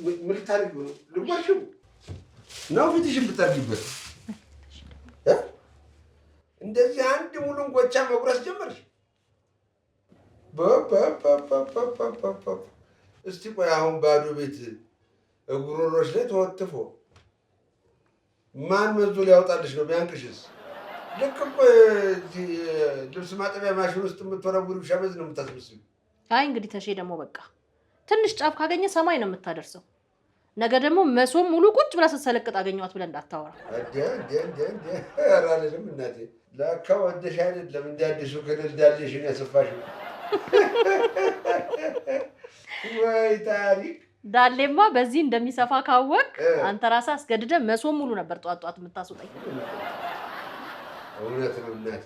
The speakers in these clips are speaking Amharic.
ምን ልታደርጊው ነው? ልጓሽው ነው ፊትሽን ብታደርጊበት እንደዚህ አንድ ሙሉ እንጎቻ መጉረስ ጀመርሽ። እስቲ ቆይ አሁን ባዶ ቤት እጉሮሮሽ ላይ ተወትፎ ማን መዞ ሊያወጣልሽ ነው? ቢያንቅሽስ? ልክ እኮ ልብስ ማጠቢያ ማሽን ውስጥ የምትወረውሪው ሸበዝ ነው የምታስመስሉ። አይ እንግዲህ ተሼ ደግሞ በቃ ትንሽ ጫፍ ካገኘ ሰማይ ነው የምታደርሰው። ነገ ደግሞ መሶም ሙሉ ቁጭ ብላ ስትሰለቅጥ አገኘኋት ብለህ እንዳታወራ። ኧረ አልልም እናቴ። ለካ ወደሽ አይደለም እንደ አዲሱ ክልል ዳሌሽን ያሰፋሽው። ወይ ታሪክ! ዳሌማ በዚህ እንደሚሰፋ ካወቅ አንተ ራስህ አስገድደህ መሶም ሙሉ ነበር ጧት ጧት የምታስወጣኝ። እውነት ነው እናቴ።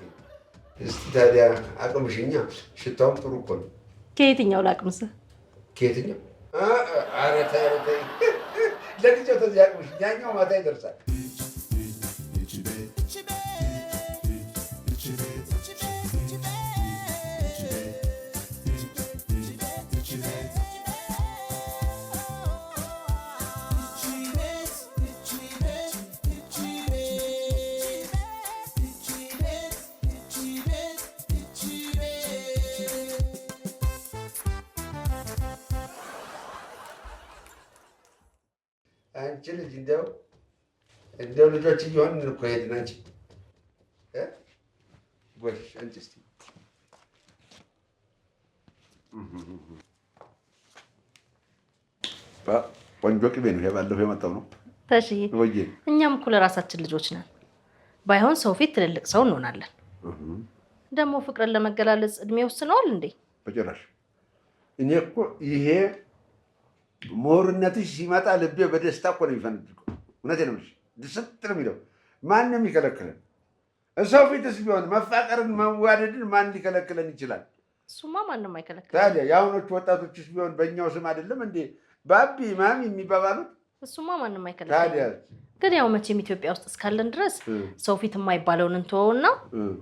እስቲ ታዲያ አቅምሽኛ፣ ሽታውም ጥሩ እኮ ነው። ከየትኛው ላቅምስህ? ከየትኛው? ኧረ ተይ ኧረ ተይ፣ ለጊዜው ተዚህ አቅምሽ፣ ያኛው ማታ ይደርሳል። አንቺ ልጅ እንደው እንደው ልጆች እየሆንን እኮ ሄድን። አንቺ ጎሽ፣ አንቺ እስኪ ቆንጆ ቅቤ ነው ይሄ፣ ባለፈው የመጣው ነው። ተሽዬ እኛም እኮ ለራሳችን ልጆች ነን። ባይሆን ሰው ፊት ትልልቅ ሰው እንሆናለን። ደግሞ ፍቅርን ለመገላለጽ እድሜ ወስነዋል እንዴ? በጭራሽ። እኔ እኮ ይሄ ምሁርነትሽ ሲመጣ ልቤ በደስታ እኮ ነው የሚፈነድቀው። እውነቴን ነው የምልሽ፣ ድስት ነው የሚለው። ማንም ይከለክለን? ሰው ፊትስ ቢሆን መፋቀርን መዋደድን ማን ሊከለክለን ይችላል? እሱማ ማንም አይከለክለን። ታዲያ የአሁኖቹ ወጣቶችስ ቢሆን በእኛው ስም አይደለም እንዴ ባቢ ማሚ የሚባባሉት? እሱማ ማንም አይከለክለን። ታዲያ ግን ያው መቼም ኢትዮጵያ ውስጥ እስካለን ድረስ ሰው ፊት የማይባለውን እንተወውና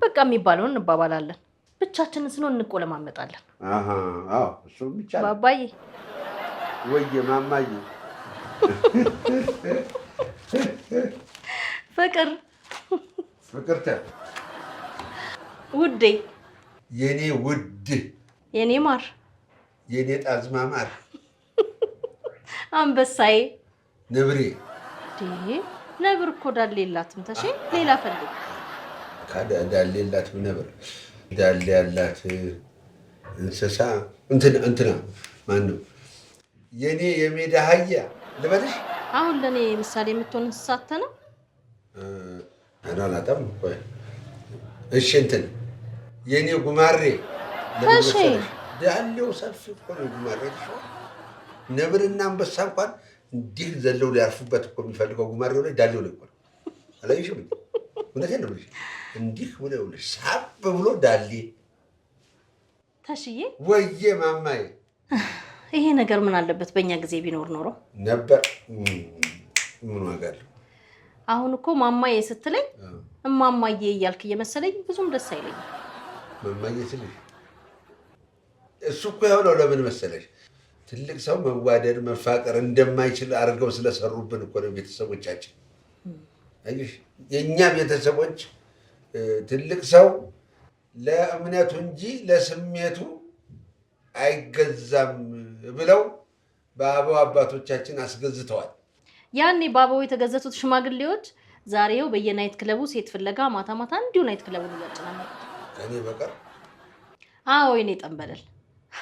በቃ የሚባለውን እንባባላለን። ብቻችንን ስንሆን እንቆለማመጣለን። አዎ እሱም ይቻላል። ባባዬ ወየ ማማዬ ፍቅር ፍቅርተ ውዴ የኔ ውድ የኔ ማር የኔ ጣዝማ ማር አንበሳዬ ነብሬ። ነብር እኮ ዳሌ የላትም። ተሼ ሌላ ፈልግ። ዳሌ የላትም ነብር። ዳሌ ያላት እንስሳ እንትና እንትና ማን ነው? የኔ የሜዳ አህያ ልበልሽ? አሁን ለእኔ ምሳሌ የምትሆን እንስሳት ነው። አላጣም። እሺ እንትን የኔ ጉማሬ ለምን ዳሌው ሰፊ እኮ ነው ጉማሬ። ነብርና አንበሳ እንኳን እንዲህ ዘለው ሊያርፉበት እኮ የሚፈልገው ጉማሬው ላይ ዳሌው ላይ እኮ ነው። አላየሽም? እውነቴን ነው የምልሽ። እንዲህ ብሎ ይኸውልሽ ሳብ ብሎ ዳሌ። ተሽዬ ወዬ ማማዬ፣ ይሄ ነገር ምን አለበት በእኛ ጊዜ ቢኖር ኖሮ ነበር። ምን ዋጋ አለው? አሁን እኮ ማማዬ ስትለኝ እማማዬ እያልክ እየመሰለኝ ብዙም ደስ አይለኝም። ማማዬ ስልሽ እሱ እኮ የሆነው ለምን መሰለሽ፣ ትልቅ ሰው መዋደድ መፋቀር እንደማይችል አድርገው ስለሰሩብን እኮ ነው ቤተሰቦቻችን። አየሽ፣ የእኛ ቤተሰቦች ትልቅ ሰው ለእምነቱ እንጂ ለስሜቱ አይገዛም ብለው በአበው አባቶቻችን አስገዝተዋል። ያኔ በአበው የተገዘቱት ሽማግሌዎች ዛሬው በየ night club ኡ ሴት ፍለጋ ማታ ማታ እንዲሁ night club ኡን እያጨናነቁት ከእኔ በቀር። አዎ የኔ ጠንበለል፣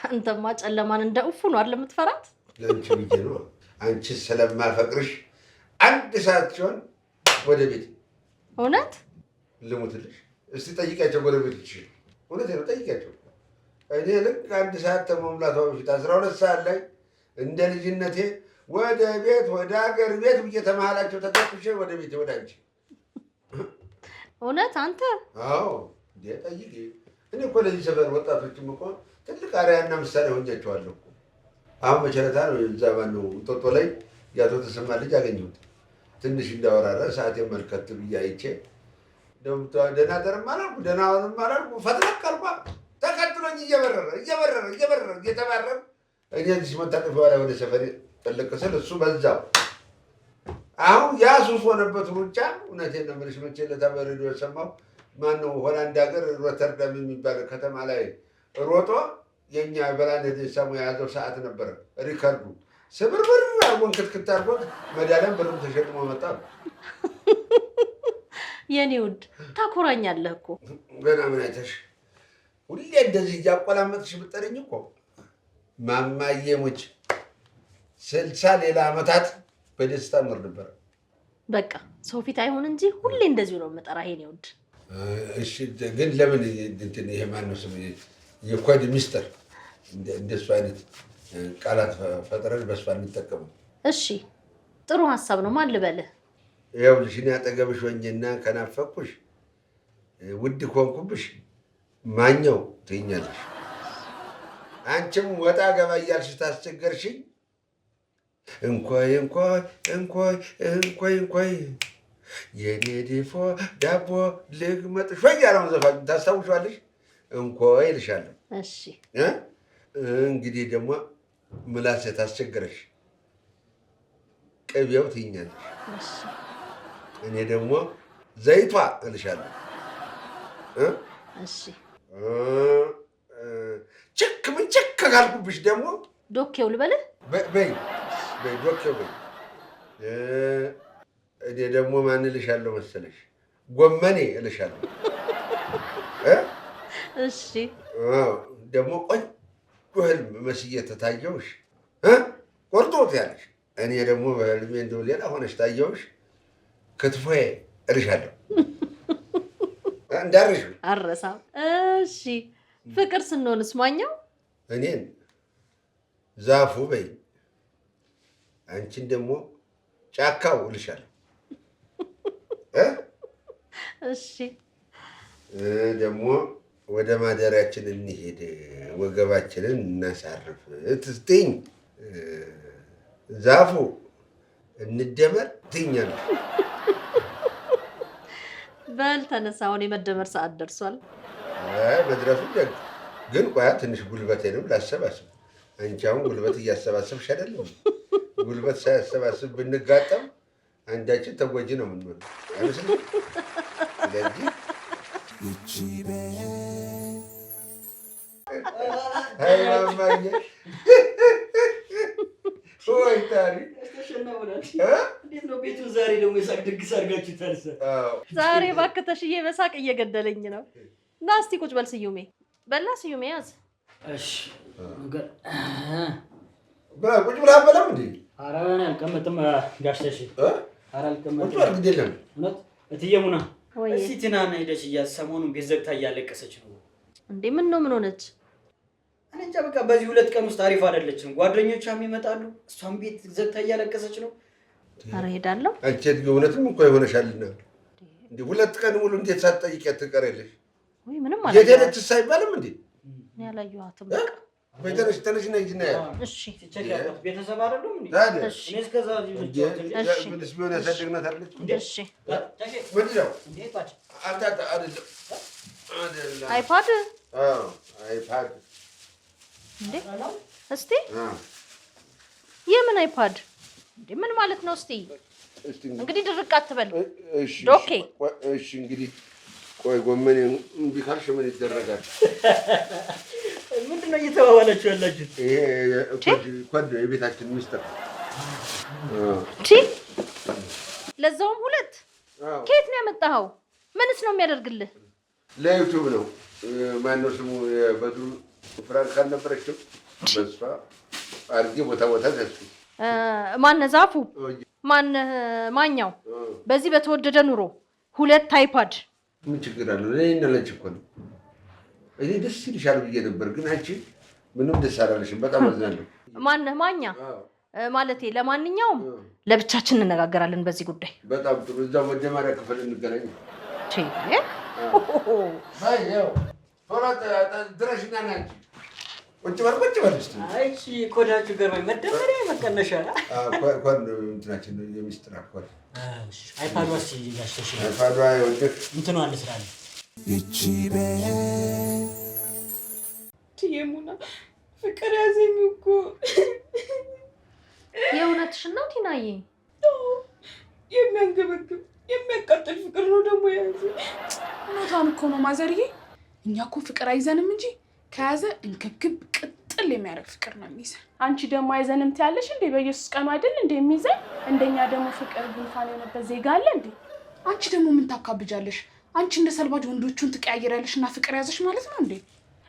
አንተማ ጨለማን እንደ እፉ ነው አይደል የምትፈራት? ለአንቺ ብዬ ነው። አንቺ ስለማፈቅርሽ አንድ ሰዓት ሲሆን ወደ ቤት። እውነት ልሙትልሽ። እስቲ ጠይቂያቸው ጎረቤቶች። እውነቴን ነው፣ ጠይቂያቸው። እኔ ልክ አንድ ሰዓት ከመሙላቷ በፊት 12 ሰዓት ላይ እንደ ልጅነቴ ወደ ቤት ወደ ሀገር ቤት ብዬ ተመሃላቸው ተተኩሼ ወደ ቤቴ ወደ አንቺ። እውነት አንተ? አዎ እንዴ ጠይቂ። እኔ እኮ ለዚህ ሰፈር ወጣቶችም እኮ ትልቅ አርአያና ምሳሌ ሆኛቸዋለሁ እኮ። አሁን መቸረታ ነው እዛ ማነው እንጦጦ ላይ የአቶ ተሰማ ልጅ አገኘሁት። ትንሽ እንዳወራረ ሰዓቴን መልከት ብዬ አይቼ ደህና ደርም አላልኩ ደህና ዋልም አላልኩ፣ ፈትለቅ አልኳ። ተከትሎኝ እየበረረ እየበረረ እየበረረ እየተባረረ እኔ እዚህ መታጠፊያዋ ላይ ወደ ሰፈሬ ጥልቅ ስል እሱ በዛው አሁን ያ ሱስ ሆነበት ሩጫ። እውነቴን ነው የምልሽ። መቼ ዕለት በሬዲዮ የሰማው ማነው ሆላንድ ሀገር ሮተርዳም የሚባል ከተማ ላይ ሮጦ የእኛ በላይነህ ዲሳሞ የያዘው ሰዓት ነበረ ሪከርዱ። ስብርብር አርጎን ክትክት አርጎት መዳሊያም ብርም ተሸልሞ መጣ። የኔ ውድ ታኮራኛለህ እኮ። ገና ምን አይተሽ ሁሌ እንደዚህ እያቆላመጥሽ ብጠረኝ እኮ ማማዬ ሙች 60 ሌላ ዓመታት በደስታ ኖር ነበር። በቃ ሰው ፊት አይሆን እንጂ ሁሌ እንደዚሁ ነው የምጠራህ የኔ ውድ። እሺ ግን ለምን እንትን ይሄ ማነው ስሙ የኮድ ሚስጥር እንደሱ አይነት ቃላት ፈጥረን በእሷ እንጠቀሙ። እሺ ጥሩ ሀሳብ ነው። ማን ልበልህ? ይኸውልሽ እኔ አጠገብሽ ሆኜና ከናፈቅኩሽ ውድ ከሆንኩብሽ ማኛው ትይኛለሽ። አንቺም ወጣ ገባ እያልሽ ታስቸገርሽኝ እንኳይ እንኳይ እንኳይ እንኳይ እንኳይ የኔ ድፎ ዳቦ ልግመጥሽ ወይ ያለውን ዘፋኝ ታስታውሻለሽ? እንኳይ እልሻለሁ። እሺ እንግዲህ ደግሞ ምላሴ ታስቸገረሽ ቅቤው ትይኛለሽ። እሺ እኔ ደግሞ ዘይቷ እልሻለሁ። እሺ ችክ ምን ችክ ካልኩብሽ ደግሞ ዶኬው ልበልህ? በይ በይ ዶኬው በይ። እኔ ደግሞ ማን እልሻለሁ መሰለሽ? ጎመኔ እልሻለሁ። እሺ ደግሞ ቆንጆ ህልም መስዬ ተታየውሽ ቆርጦ ያለሽ፣ እኔ ደግሞ በህልሜ እንደው ሌላ ሆነሽ ታየውሽ ክትፎዬ እልሻለሁ። እንዳርሽ አረሳም። እሺ ፍቅር ስንሆንስ ማኛው? እኔን ዛፉ በይ፣ አንቺን ደግሞ ጫካው እልሻለሁ። እሺ ደግሞ ወደ ማደሪያችን እንሂድ፣ ወገባችንን እናሳርፍ ትስትኝ ዛፉ እንደመር ትይኛለሽ። በል ተነሳ፣ አሁን የመደመር ሰዓት ደርሷል። መድረሱ ደግ ግን ቆያ ትንሽ ጉልበቴንም ላሰባስብ። አንቺ አሁን ጉልበት እያሰባሰብሽ አይደለም። ጉልበት ሳያሰባስብ ብንጋጠም አንዳችን ተጎጂ ነው የምንሆነው አይመስልም? ስለዚህ ማማዬ ወይ ታሪክ እንዴት ነው ቤቱን ዛሬ ደግሞ የሳቅ ድግስ አድርጋችሁታል? ዛሬ እባክህ ተሽዬ በሳቅ እየገደለኝ ነው። ና እስቲ ቁጭ በል ስዩሜ። በላ ስዩሜ ያዝ። እሺ ቁጭ ብለህ አትበላም እንዴ? ኧረ እኔ አልቀመጥም ጋሽ ተሼ። ኧረ አልቀመጥም። ቁጭ በል ግድ የለም። እውነት እትዬ ሙና እስኪ ትናንት ሄደሽ እያት ሰሞኑን ቤት ዘግታ እያለቀሰች ነው። እንዴ ምን ነው ምን ሆነች? እኔ እንጃ በቃ በዚህ 2 ቀን ውስጥ አሪፍ አይደለችም። ጓደኞቿም ይመጣሉ፣ እሷም ቤት ዘግታ እያለቀሰች ነው። ኧረ እሄዳለሁ። አንቺ እውነትም እኮ ይሆነሻልና እንዴ 2 ቀን ሙሉ እንዴት ሳትጠይቂያት ትቀሪያለሽ? ወይ ምንም የት ሄደች አይባልም እንዴ? እኔ አላየኋትም። በቃ ወይ ተነሽ ተነሽ ነይ ሂጂና ያት። እሺ ቤተሰብ አይደሉም እንዴ? ታዲያ እኔ እስከዛ እሺ ምንስ ቢሆን ያሳደግናት አይደለች? እሺ ምንድን ነው? አይደለም አይደለም። አይፓድ አዎ አይፓድ እንዴ? እስቲ የምን አይፓድ እንዴ? ምን ማለት ነው? እስቲ እንግዲህ ድርቅ አትበል። እሺ ዶኬ እሺ እንግዲህ ቆይ ጎመኔ እምቢ ካልሽ ምን ይደረጋል? ምንድን ነው እየተባባላችሁ ያላችሁት? ይሄ ኮድ ነው የቤታችን ሚስጥር። ለዛውም 2 ከየት ነው ያመጣኸው? ምንስ ነው የሚያደርግልህ? ለዩቲዩብ ነው። ማነው ስሙ የበድሩ ፍራንክ አልነበረችም? በእሷ አድርጌ ቦታ ቦታ ደሱ። ማነህ ዛፉ? ማነህ ማኛው? በዚህ በተወደደ ኑሮ 2 አይፓድ ምን ችግር አለው? ለእኔና ለአንቺ እኮ ነው። እኔ ደስ ይልሻል ብዬ ነበር፣ ግን አንቺ ምንም ደስ አላለሽም። በጣም አዝናለሁ። ማነህ ማኛ ማለቴ፣ ለማንኛውም ለብቻችን እንነጋገራለን በዚህ ጉዳይ። በጣም ጥሩ። እዛው መጀመሪያ ክፍል እንገናኝ። ቶሎ ድረሽና ና አንቺ። ቁጭ በል ቁጭ በል እስኪ። አይ እሺ፣ ኮዳችሁ ገርሞኝ መደመሪያ መቀነሻ ኮድ እንትናችን ነው የሚስጥር ኮድ። አይፓዷ እስኪ ጋሽ ተሼ አይፓዷ ይኸውልህ እንትኗ ልስራልህ። እትዬ ሙና ፍቅር ያዘኝ እኮ። የእውነትሽን ነው ቲናዬ? የሚያንገበግብ የሚያቃጥል ፍቅር ነው ደግሞ የያዘ። እውነቷን እኮ ነው ማዘርዬ። እኛ እኮ ፍቅር አይዘንም እንጂ ከያዘ እንክብክብ ቅጥል የሚያደርግ ፍቅር ነው የሚይዘን። አንቺ ደግሞ አይዘንም ትያለሽ እንዴ? በኢየሱስ ቀኑ አይደል እንዴ የሚይዘን? እንደኛ ደግሞ ፍቅር ጉንፋን የሆነበት ዜጋ አለ እንዴ? አንቺ ደግሞ ምን ታካብጃለሽ? አንቺ እንደ ሰልባጅ ወንዶቹን ትቀያይሪያለሽ እና ፍቅር ያዘሽ ማለት ነው እንዴ?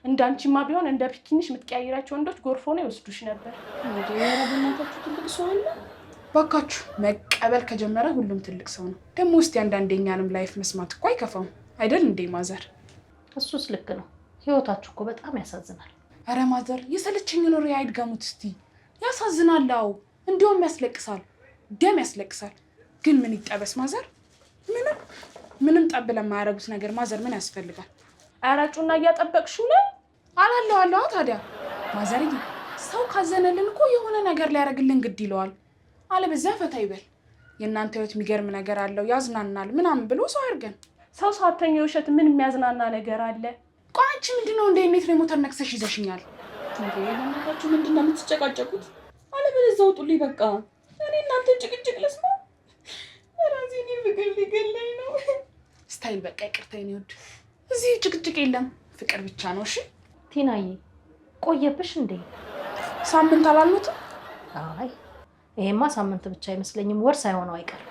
እንዳንቺማ ቢሆን እንደ ፒኪኒሽ የምትቀያይራቸው ወንዶች ጎርፎ ነው ይወስዱሽ ነበር። እንዴ ኧረ በእናታችሁ ትልቅ ሰው አለ። ባካችሁ መቀበል ከጀመረ ሁሉም ትልቅ ሰው ነው። ደግሞ እስቲ አንዳንዴ እኛንም life መስማት እኮ አይከፋም አይደል እንዴ mother? እሱስ ልክ ነው። ህይወታችሁ እኮ በጣም ያሳዝናል። ኧረ mother የሰለቸኝ ኖሮ አይድገሙት እስቲ። ያሳዝናል። አዎ እንዲሁም ያስለቅሳል፣ ደም ያስለቅሳል። ግን ምን ይጠበስ mother? ምንም ምንም ጠብ ለማያደርጉት ነገር mother ምን ያስፈልጋል? ኧረ ጩና እያጠበቅሽው ነው። አላለሁ አለዋ። ታዲያ ማዘርዬ ሰው ካዘነልን እኮ የሆነ ነገር ሊያደርግልን ግድ ይለዋል። አለበዚያ ፈታ ይበል። የእናንተ ህይወት የሚገርም ነገር አለው ያዝናናል ምናምን ብሎ ሰው አያርገን። ሰው ሳተኛ ውሸት ምን የሚያዝናና ነገር አለ? ቆይ አንቺ ምንድነው እንደ እንዴት ነው የሞተር ነክሰሽ ይዘሽኛል? እንዴ በእናታችሁ ምንድን ነው የምትጨቃጨቁት? አለበለዚያ ውጡልኝ በቃ። እኔ እናንተን ጭቅጭቅ ልስማ? ራሴ እኔ ፍቅር ሊገለኝ ነው። ስታይል በቃ ይቅርታ የኔ ውድ፣ እዚህ ጭቅጭቅ የለም ፍቅር ብቻ ነው። እሺ ቲናዬ ቆየብሽ እንዴ? ሳምንት አላልኩትም? አይ ይሄማ ሳምንት ብቻ አይመስለኝም፣ ወር ሳይሆነው አይቀርም።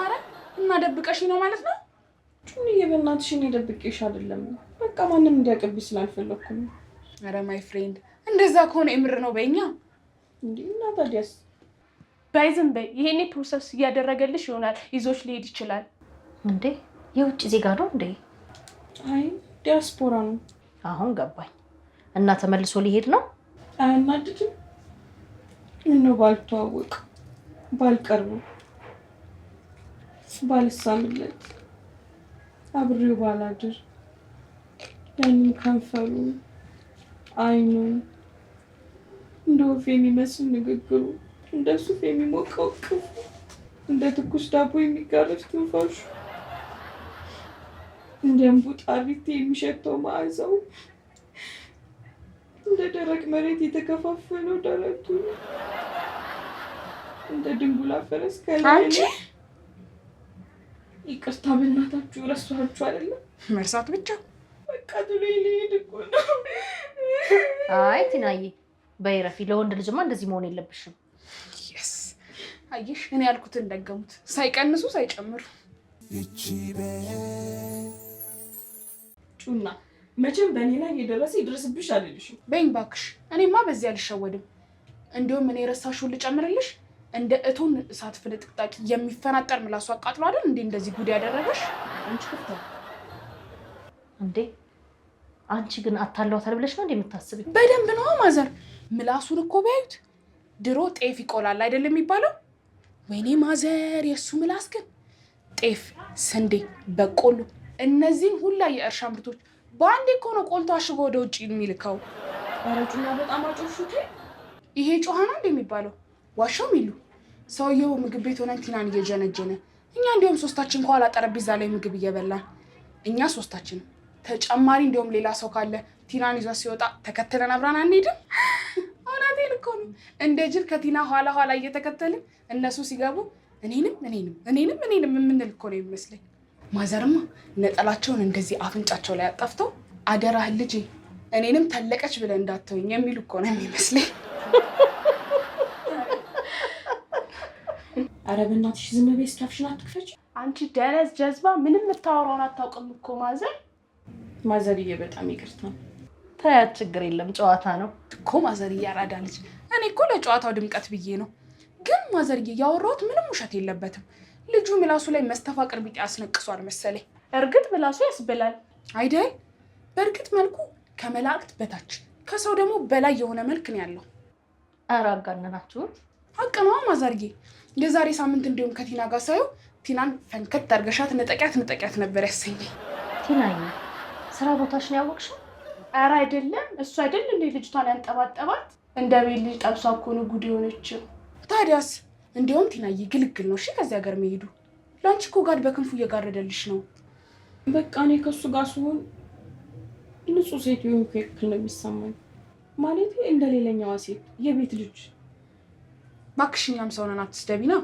አረ እና ደብቀሽ ነው ማለት ነው? ጩንዬ በእናትሽ እኔ ደብቄሽ አይደለም፣ በቃ ማንም እንዲያውቅብኝ ስላልፈለኩ ነው። አረ my friend እንደዛ ከሆነ የምር ነው በይኛ። እንዴ እና ታዲያስ? በይ ዝም በይ። ይሄኔ process እያደረገልሽ ይሆናል፣ ይዞሽ ሊሄድ ይችላል። እንዴ የውጭ ዜጋ ነው እንዴ? አይ ዲያስፖራ ነው። አሁን ገባኝ። እና ተመልሶ ሊሄድ ነው? አያናድድም? ምነው ባልተዋወቅ፣ ባልቀርቡ፣ ባልሳምለት፣ አብሬው ባላድር፣ ያንን ከንፈሩን፣ አይኑን፣ እንደ ወፍ የሚመስል ንግግሩ፣ እንደ ሱፍ የሚሞቀው ቅፉ፣ እንደ ትኩስ ዳቦ የሚጋረፍ ትንፋሹ፣ እንደ እምቡጥ አሪቴ የሚሸተው መዓዛው፣ እንደ ደረቅ መሬት የተከፋፈለው ደረቱ፣ እንደ ድንጉላ ፈረስ ከላይ። አንቺ ይቅርታ በእናታችሁ ረሳኋችሁ አይደለም? መርሳት ብቻ በቃ ጥሎኝ ሊሄድ እኮ ነው። አይ ቲናዬ በይ ረፊ፣ ለወንድ ልጅማ እንደዚህ መሆን የለብሽም። Yes አየሽ፣ እኔ ያልኩትን ደገሙት ሳይቀንሱ ሳይጨምሩ። ጩና መቼም በእኔ ላይ የደረሰ ይድረስብሽ አልልሽም። በይኝ እባክሽ፣ እኔማ በዚህ አልሸወድም። እንዲሁም እኔ የረሳሽውን ልጨምርልሽ። እንደ እቶን እሳት ፍንጥቅጣቂ የሚፈናጠር ምላሱ አቃጥሎ አይደል እንዴ እንደዚህ ጉድ ያደረገሽ? አንቺ ክፍታ እንዴ አንቺ ግን አታለዋታል ብለሽ ነው እንዴ የምታስቢው? በደንብ ነዋ mother። ምላሱን እኮ ቢያዩት ድሮ ጤፍ ይቆላል አይደል የሚባለው? ወይኔ mother፣ የእሱ ምላስ ግን ጤፍ፣ ስንዴ፣ በቆሎ እነዚህን ሁላ የእርሻ ምርቶች በአንዴ እኮ ነው ቆልቶ አሽጎ ወደ ውጭ የሚልከው። ኧረ ጩና በጣም አጮሽው። ይሄ ጮኸ ነው እንደ የሚባለው? ዋሻው ሚሉ ሰውየው ምግብ ቤት ሆነን ቲናን እየጀነጀነ እኛ እንዲሁም ሶስታችን ከኋላ ጠረጴዛ ላይ ምግብ እየበላን እኛ ሶስታችን ተጨማሪ እንዲሁም ሌላ ሰው ካለ ቲናን ይዟ ሲወጣ ተከትለን አብራን አንሄድም። እውነቴን እኮ ነው። እንደ ጅል ከቲና ኋላ ኋላ እየተከተልን እነሱ ሲገቡ እኔንም እኔንም እኔንም እኔንም የምንል እኮ ነው የሚመስለኝ። ማዘርማ ነጠላቸውን እንደዚህ አፍንጫቸው ላይ አጣፍተው አደራህን ልጄ እኔንም ተለቀች ብለህ እንዳትተወኝ የሚሉ እኮ ነው የሚመስለኝ። ኧረ በእናትሽ ዝም በይ፣ እስኪ አፍሽን አትክፈች። አንቺ ደነዝ ጀዝባ፣ ምንም የምታወራውን አታውቅም እኮ ማዘር። ማዘርዬ በጣም ይቅርታ። ታያት፣ ችግር የለም ጨዋታ ነው እኮ ማዘርዬ፣ አራዳ ልጅ። እኔ እኮ ለጨዋታው ድምቀት ብዬ ነው። ግን ማዘርዬ ያወራሁት ምንም ውሸት የለበትም። ልጁ ምላሱ ላይ መስተፋቅር ቢጤ አስነቅሷል መሰለኝ። እርግጥ ምላሱ ያስብላል አይደል? በእርግጥ መልኩ ከመላእክት በታች ከሰው ደግሞ በላይ የሆነ መልክ ነው ያለው። ኧረ አጋነናችሁት። ሀቅ ነዋ ማዘርዬ። የዛሬ ሳምንት እንዲሁም ከቲና ጋር ሳየው ቲናን ፈንከት አድርገሻት ንጠቂያት ንጠቂያት ነበር ያሰኘኝ። ቲናዬ ስራ ቦታሽ ነው ያወቅሽው? ኧረ አይደለም፣ እሱ አይደል እንዴ ልጅቷን ያንጠባጠባት? እንደ ቤት ልጅ ጠብሷ እኮ ነው ጉድ የሆነችው። ታዲያስ እንዲያውም ቲናዬ ግልግል ነው። እሺ ከዚህ ሀገር መሄዱ ለአንቺ እኮ God በክንፉ እየጋረደልሽ ነው። በቃ እኔ ከእሱ ጋር ስሆን ንጹህ ሴት የሆንኩ ያክል ነው የሚሰማኝ። ማለት እንደ ሌላኛዋ ሴት የቤት ልጅ እባክሽ እኛም ሰው ነን፣ አትስደቢና።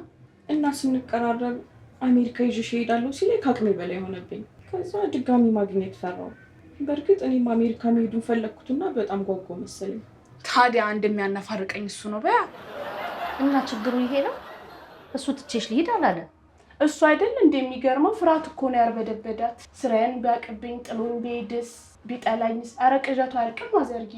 እና ስንቀራረብ አሜሪካ ይዤሽ እሄዳለሁ ሲለኝ ከአቅሜ በላይ ሆነብኝ። ከዛ ድጋሚ ማግኘት ፈራው። በእርግጥ እኔም አሜሪካ መሄዱን ፈለግኩትና በጣም ጓጓ መሰለኝ። ታዲያ አንድ የሚያነፋርቀኝ እሱ ነው በያ። እና ችግሩ ይሄ ነው። እሱ ትቼሽ ልሂድ አላለ። እሱ አይደል እንደሚገርመው ፍርሃት እኮ ነው ያርበደበዳት። ስራዬን ቢያቅብኝ ጥሎኝ ቢሄድስ ቢጠላኝስ? ኧረ ቅዠቱ አያልቅም ማዘርዬ።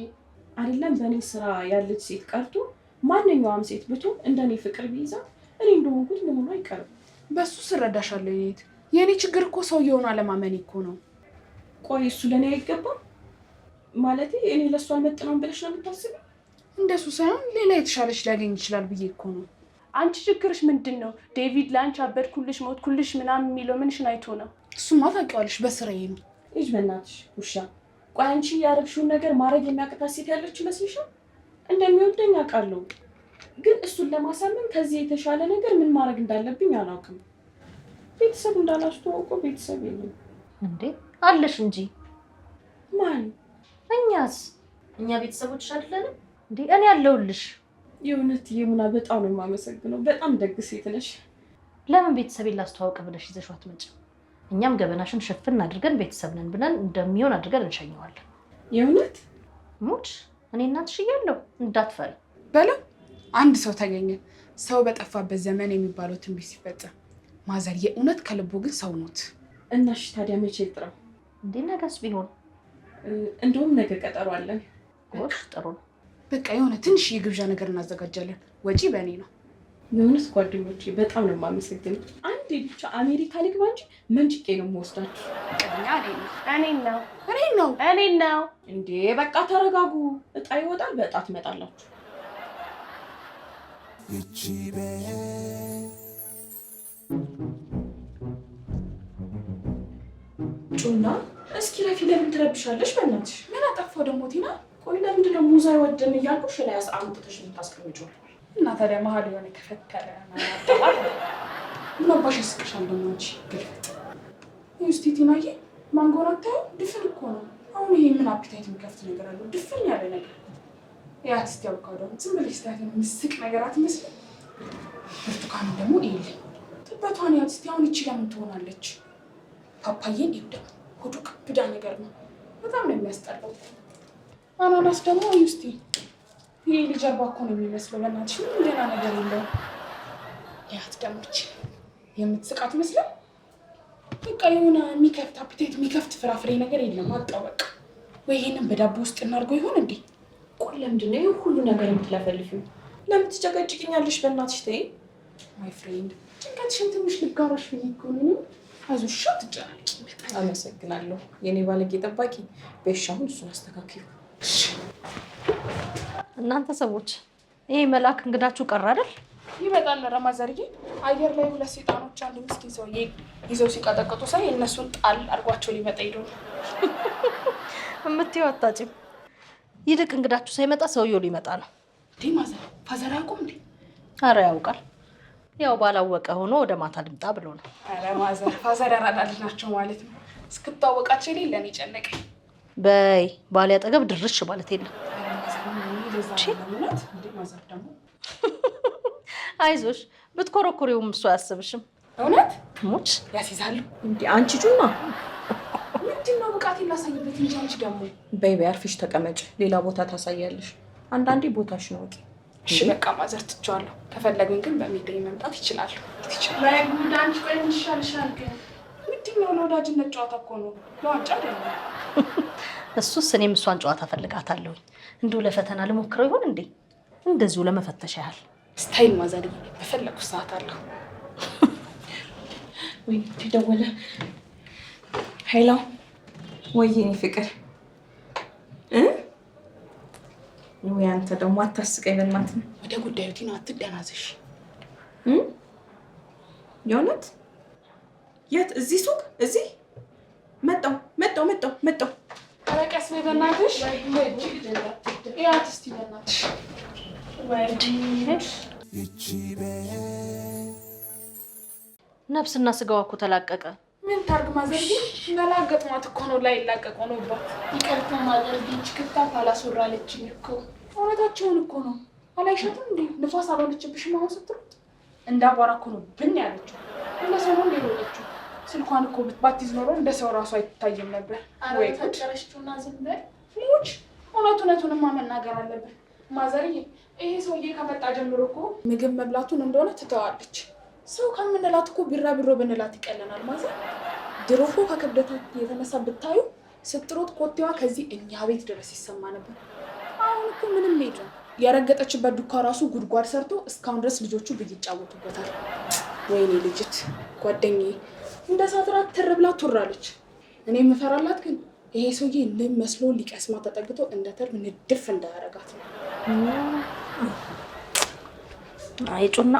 አይደለም በእኔ ስራ ያለች ሴት ቀርቶ ማንኛውም ሴት ብትሆን እንደኔ ፍቅር ቢይዛት እኔ እንደሆንኩት መሆኑ አይቀርም። በሱ ስረዳሻለሁ የኔ እህት። የእኔ ችግር እኮ ሰውየውን አለማመኔ እኮ ነው። ቆይ እሱ ለእኔ አይገባም ማለቴ እኔ ለእሱ አልመጥነውም ብለሽ ነው የምታስቢው? እንደሱ ሳይሆን ሌላ የተሻለች ሊያገኝ ይችላል ብዬ እኮ ነው። አንቺ ችግርሽ ምንድን ነው? ዴቪድ ለአንቺ አበድኩልሽ ሞትኩልሽ ምናምን የሚለው ምንሽን አይቶ ነው? እሱማ ታውቂዋለሽ፣ በስራዬ ነው። ልጅ በእናትሽ ውሻ። ቆይ አንቺ ያደረግሽውን ነገር ማድረግ የሚያቅታት ሴት ያለች ይመስልሻል? እንደሚወደኝ አውቃለሁ፣ ግን እሱን ለማሳመን ከዚህ የተሻለ ነገር ምን ማድረግ እንዳለብኝ አላውቅም። ቤተሰብ እንዳላስተዋውቀው ቤተሰብ የለም። እንዴ አለሽ እንጂ። ማን? እኛስ? እኛ ቤተሰቦችሽ አይደለንም እንዴ? እኔ አለሁልሽ። የእውነት የሙና በጣም ነው የማመሰግነው። በጣም ደግ ሴት ነሽ። ለምን ቤተሰቤን ላስተዋውቅ ብለሽ ይዘሽው አትመጭም? እኛም ገበናሽን ሸፍን አድርገን ቤተሰብ ነን ብለን እንደሚሆን አድርገን እንሸኘዋለን። የእውነት ሙች እኔ እናትሽ እያለሁ እንዳትፈሪ። በለው አንድ ሰው ተገኘ። ሰው በጠፋበት ዘመን የሚባለው ትንቢት ሲፈጸም ማዘር የእውነት ከልቦ ግን ሰው ኖት። እናሽ ታዲያ መቼ ልጥራው? እንዴ ነገስ ቢሆን እንደውም ነገ ቀጠሮ አለን። ጎሽ ጥሩ ነው። በቃ የሆነ ትንሽ የግብዣ ነገር እናዘጋጃለን። ወጪ በእኔ ነው። የእውነት ጓደኞቼ በጣም ነው የማመሰግነው። አንዴ ብቻ አሜሪካ ልግባ እንጂ መንጭቄ ነው የምወስዳችሁ። ቅድሚያ እኔ ነው እኔን ነው እኔ ነው እኔን ነው። እንዴ በቃ ተረጋጉ። እጣ ይወጣል፣ በእጣ ትመጣላችሁ። ጩና እስኪ ረፊ፣ ለምን ትረብሻለሽ? በእናትሽ ምን አጠፋው ደግሞ ቲና? ቆይ ለምንድን ነው ሙዝ አይወድም እያልኩሽ ላይ አምጥተሽ የምታስቀምጪው? እና ታዲያ መሀል የሆነ ከፈት ያለ ምን አባሽ ያስቅሻል ደግሞ አንቺ ግልፍጥ። እስቲ ቲናዬ ማንጎን አታየው? ድፍን እኮ ነው። አሁን ይሄ ምን appetite የሚከፍት ነገር አለው? ድፍን ያለ ነገር ያት እስቲ አቮካዶ ዝም ብለሽ ስታያት ምስቅ ነገር አትመስልም? ብርቱካኑ ደግሞ ይኸውልህ ጥበቷን ያት እስቲ። አሁን ይቺ ለምን ትሆናለች? ፓፓዬን ይኸው ደግሞ ሆዱ ክብዳ ነገር ነው። በጣም ነው የሚያስጠላው። አናናስ ደግሞ እዩ እስቲ ይሄ ልጅ ጀርባ እኮ ነው የሚመስለው። በእናትሽ ምንም ደህና ነገር የለውም። ያት ደግሞ ይቺ የምትስቅ አትመስልም? በቃ የሆነ የሚከፍት appetite የሚከፍት ፍራፍሬ ነገር የለም። አጣው በቃ። ወይ ይሄንን በዳቦ ውስጥ እናድርገው ይሆን እንዴ? ቆይ ለምንድን ነው ይሄን ሁሉ ነገር የምትለፈልፊው? ለምን ትጨቀጭቅኛለሽ? በእናትሽ ተይ። My friend ጭንቀትሽን ትንሽ ልጋራሽ ብዬ እኮ ነው። አይዞሽ አትጨናነቂ። አመሰግናለሁ የኔ ባለጌ ጠባቂ። በሽ አሁን እሱን አስተካክዩ። እናንተ ሰዎች ይሄ መልአክ እንግዳችሁ ቀረ አይደል? ይመጣል። ኧረ ማዘርዬ አየር ላይ ሁለት ሴጣኖች አንድ ምስኪን ሰውዬ ይዘው ሲቀጠቅጡ ሳይ እነሱን ጣል አድርጓቸው ሊመጣ ሄዶ ነው። የምትይው አታጭም። ይልቅ እንግዳችሁ ሳይመጣ ሰውየው ሊመጣ ነው። እንዴ ማዘር father አያውቁም እንዴ? አረ ያውቃል። ያው ባላወቀ ሆኖ ወደ ማታ ልምጣ ብሎ ነው። ኧረ ማዘር father ያራዳ ልጅ ናቸው ማለት ነው። እስክታወቃቸው የሌለ እኔ ጨነቀኝ። በይ ባሌ አጠገብ ድርሽ ማለት የለም። ኧረ ማዘር ምን ለዛ ነው እውነት? እንዴ ማዘር ደግሞ አይዞሽ ብትኮረኩሪውም እሱ አያስብሽም። እውነት ሙች ያስይዛሉ። እንዴ አንቺ ጩና ምንድን ነው ብቃቴን ላሳይበት እንጂ አንቺ ደግሞ በይ በይ አርፈሽ ተቀመጭ። ሌላ ቦታ ታሳያለሽ። አንዳንዴ ቦታሽን እወቂ። እሺ በቃ ማዘር ትቼዋለሁ። ከፈለግን ግን በሜዳ መምጣት ይችላሉ። ወይ ጉድ! አንቺ ቆይ ምን ይሻልሻል ግን? ምንድን ነው ለወዳጅነት ጨዋታ እኮ ነው፣ ለዋንጫ አይደለም። እሱስ እኔም እሷን ጨዋታ ፈልጋታለሁኝ። እንደው ለፈተና ልሞክረው ይሆን እንዴ? እንደዚሁ ለመፈተሽ ያህል style ማዘር በፈለኩት ሰዓት አለሁ። ወይኔ ደወለ። Hello፣ ወይ የኔ ፍቅር እ ወይ አንተ ደግሞ አታስቀኝ በእናትህ። ወደ ጉዳዩ ቲና አትደናዘሽ። የእውነት የት? እዚህ ሱቅ? እዚህ መጣሁ መጣሁ መጣሁ መጣሁ። ኧረ ቀስ በይ በእናትሽ። ያት እስቲ በእናትሽ ነፍስና ስጋዋ እኮ ተላቀቀ። ምን ታርግ ማዘርዬ፣ መላገጥሟት እኮ ነው ላይ ላቀቅ ሆኖባት። ይቅርታ ማዘርዬ፣ ይህች ክፍታት አላስወራለችኝ እኮ። እውነታቸውን እኮ ነው። አላይሻትም እንዴ? ንፋስ አልሆነችብሽም አሁን ስትሮጥ? እንደ አቧራ እኮ ነው ብን ያለችው። እንደ ሰው ነው እንደ ሮጠችው። ስልኳን እኮ ባትይዝ ኖሮ እንደ ሰው ራሱ አይታይም ነበር። ወይ ተጨረሽችውና ዝም በል ሙች። እውነት እውነቱንማ መናገር አለብን ማዘርዬ። ይሄ ሰውዬ ከመጣ ጀምሮ እኮ ምግብ መብላቱን እንደሆነ ትተዋለች። ሰው ከምንላት እኮ ቢራቢሮ ብንላት ይቀለናል ማዘር። ድሮ እኮ ከክብደታ የተነሳ ብታዩ ስትሮጥ ኮቴዋ ከዚህ እኛ ቤት ድረስ ይሰማ ነበር። አሁን እኮ ምንም የለም። የረገጠችበት ዱካ ራሱ ጉድጓድ ሰርቶ እስካሁን ድረስ ልጆቹ ብይጫወቱበታል። ወይኔ ልጅት ጓደኛዬ እንደ ሳትራት ትር ብላ ቱራለች። እኔ የምፈራላት ግን ይሄ ሰውዬ ንብ መስሎ ሊቀስማ ተጠግቶ እንደ ተርብ ንድፍ እንዳያረጋት ነው። አይጩና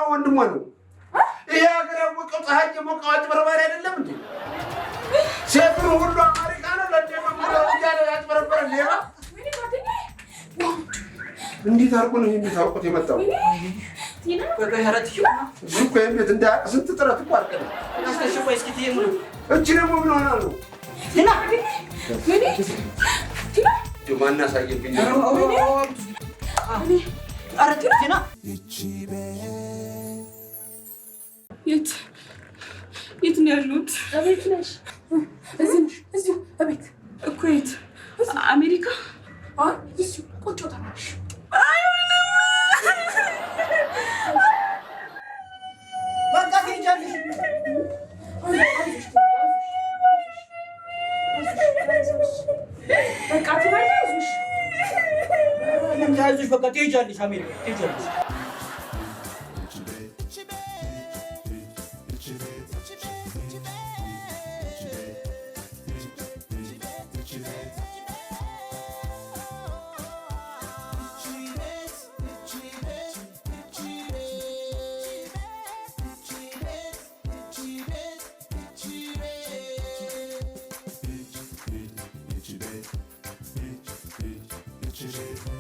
ወንድሟ ነው። ይሄ ሀገር ያወቀው ፀሐይ የሞቀው አጭበርባሪ አይደለም እንዴ? ሴቱን ሁሉ አሜሪካ ነው ለእንደ እያለ ያጭበረበረ ሌባ እንዴት አድርጎ ነው ይሄን ቤት አውቆት የመጣው? እዚህ እኮ ይሄን ቤት እንዳያውቅ ስንት ጥረት እኮ አድርገናል። እቺ ደግሞ ምን ሆና ነው? ማን አሳየብኝ? የት የት ነው ያሉት? እቤት ነሽ? እዚህ ነሽ? እዚሁ እቤት እኮ። የት? አሜሪካ? አይ እዚሁ ቁጭ ተናሽ። በቃ ትሄጃለሽ። በቃ ትበይ። አይዞሽ፣ በቃ ትሄጃለሽ፣ አሜሪካ ትሄጃለሽ። It's